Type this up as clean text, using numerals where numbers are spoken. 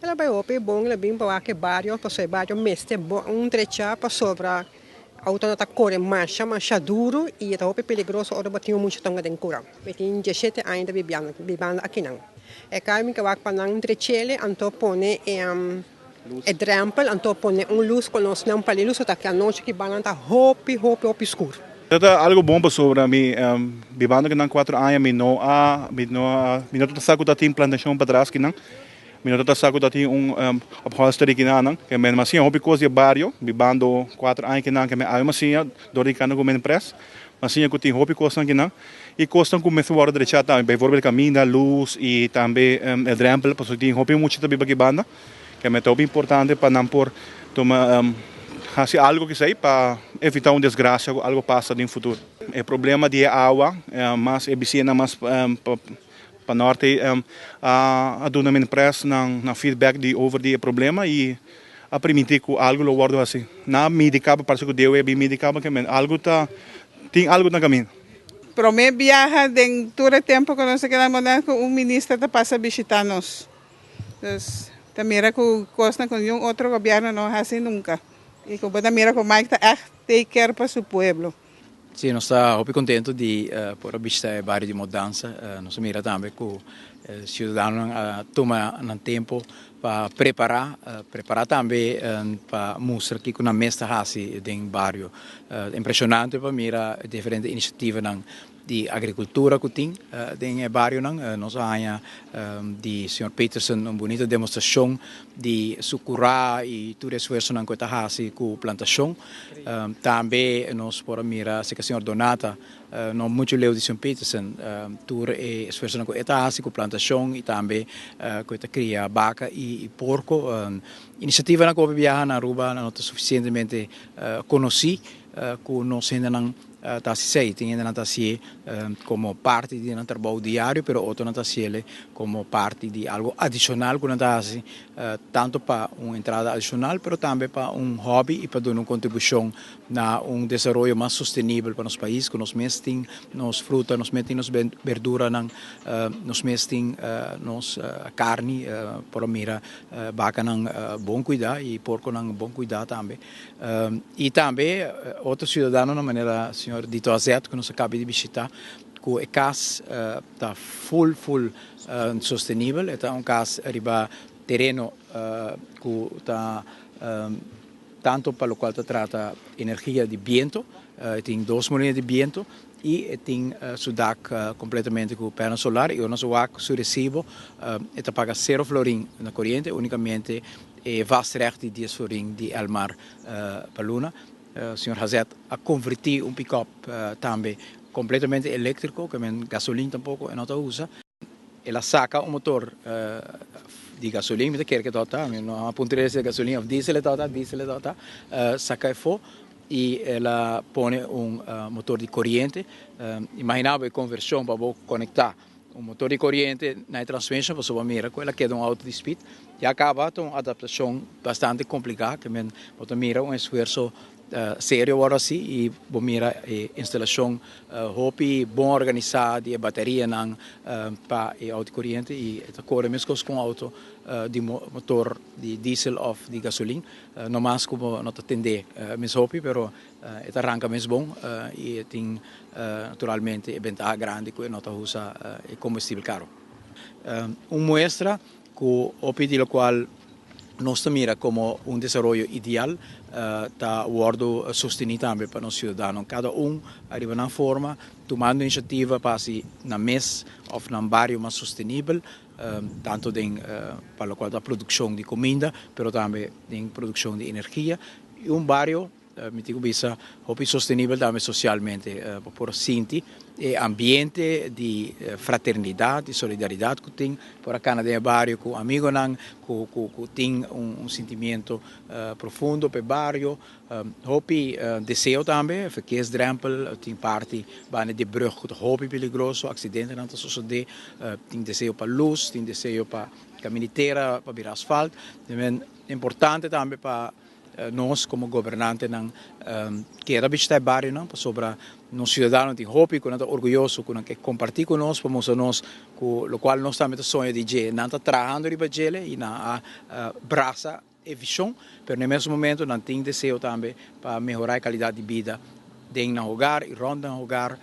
El a bai hopi bon, el a bin pa wak e bario, pasobra e bario mester bon un drecha pasobra auto no ta kore masha masha duru i e ta hopi peligroso ora bo tin un mucha tonga den kura. Mi tin diesshete aña ta bibando akinan. E kai mi ke wak pa nan drech'el anto pone e e drempel anto pone un lus ku nos nan pali lus ta ki anochi ki banan ta hopi hopi hopi skur. Ta ta algo bon pasobra mi bibando kinan cuatro aña mi no a mi no a mi no ta sa ku ta tin plantashon patras kinan. Mi no ta sa ku ta tin un upholstery kinanan ke men a siña hopi kos di e bario bibando cuatro aña kinan ke men awe mi a siña dor di kanda ku men pres mi a siña ku tin hopi kosnan kinan y kosnan ku mester wòrdu drechá tambe bijvoorbeeld kaminda lus y tambe e drempel pasobra tin hopi mucha ta biba aki banda ke men ta hopi importante pa nan por tuma hasi algo kisei pa evitá un desgrasia ku algo pasa den futuro. E problema di e awa mas e bisiñanan mas Pa norte a duna Minpres nan feedback di over di e problema y a primiti cu algo lo wordo haci. Nan a midi caba, parece cu DOE a bin midi caba ke men algo ta tin algo na caminda. Prome biaha den tur e tempo cu nos a keda Boneiru cu un minister ta pasa bishita nos. Dus ta mira cu cosnan cu niun otro gobierno no haci nunca. Y cu bo ta mira cu Mike ta echt take care pa su pueblo. Sí, nos ta hopi contento di por a bishita e bario di Modanza. Nos a mira tambe cu ciudadanonan a tuma nan tempo pa prepara, prepara tambe pa mustra kico nan mes ta haci den bario. Impresionante pa mira diferente iniciativanan di agricultura cu tin den e barionan. Nos a haña di señor Peterson un bunita demostracion di su cura y tur e esfuerzonan cu e ta haci cu plantacion. Tambe nos por a mira acerca señor Donata, no mucho leu di señor Peterson, tur e esfuerzonan cu e ta haci cu plantacion y tambe cu e ta cria baca y porco. Iniciativanan cu hopi biaha na Aruba no ta suficientemente conoci cu nos hendenan ta hasi esei. Tin hendenan ta hasié komo parti di nan trabou diario, pero otronan ta hasiel komo parti di algu adishonal ku nan ta hasi, tantu pa un entrada adishonal, pero tambe pa un hòbi i pa duna un kontribushon na un desaroyo mas sostenibel pa nos pais, ku nos mes tin nos fruta, nos mes tin nos berduranan, nos mes tin nos karni, por a mira bakanan bon kuidá i porkonan bon kuidá tambe. Y tambe otro ciudadanonan manera señor Dito Azet cu nos a caba di bishita cu e cas ta full full sostenibel, e ta un cas riba tereno cu ta tanto pa locual ta trata energia di biento, e tin dos molina di biento y e tin su dak completamente cu panel solar y ora nos a wak su recibo e ta paga cero florin na coriente, unicamente E vastrecht di dies florin di Elmar pa luna. Señor Hazet a converti un pick-up tambe completamente electrico, ke men gasolin tampoco e no ta usa. El a saca un motor di gasolin, mi ta kere ke tabata, mi no a puntra si e gasolin of diesel e tabata, diesel e tabata, saca efo y el a pone un motor di coriente. Imagina bo e conversion pa bo conecta Un motor di coriente na e transmission pasobra mira cu el a keda un auto di speed. Ya caba ta un adaptacion bastante complica ke men bo ta mira un esfuerzo serio worde haci y bo mira e instalacion hopi bon organisa di e baterianan pa e auto di coriente y e ta core mescos cu un auto di motor di diesel of di gasolin. No mas cu bo no ta tende mes hopi pero E ta ranka mes bon i e tin naturalmente e bentaha grandi ku e no ta usa e kombustibel karo. Un muestra ku hopi di lokual nos ta mira komo un desaroyo ideal ta wòrdu sostení tambe pa nos siudadanonan. Kada un ariba nan forma tumando inisiativa pa hasi nan mes òf nan bario mas sostenibel tantu den pa lokual ta produkshon di kuminda pero tambe den produkshon di energia i un bario Mi tin ku bisa hopi sostenibel tambe sosialmente. Bo por sinti e ambiente di fraternidat, di solidaridat ku tin por a kana den e bario ku amigonan ku ku tin un sentimiento profundo pa e bario. Hopi deseo tambe, verkeersdrempel tin parti banda di e brug ku ta hopi peligroso, aksidentenan ta sosodé. Tin deseo pa lus, tin deseo pa kaminitera pa bira asfalt. Importante tambe pa. Nos komo gobernantenan keda bishitá e barionan pasobra nos siudadano tin hopi ku nan ta orguyoso ku nan ke kompartí ku nos pa mustra nos ku lokual nos tambe ta soña di dje. Nan ta trahando riba djele i nan a brasa e vishon, pero na e mesun momento nan tin deseo tambe pa mehorá e kalidat di bida den nan hogar i rònt nan hogar.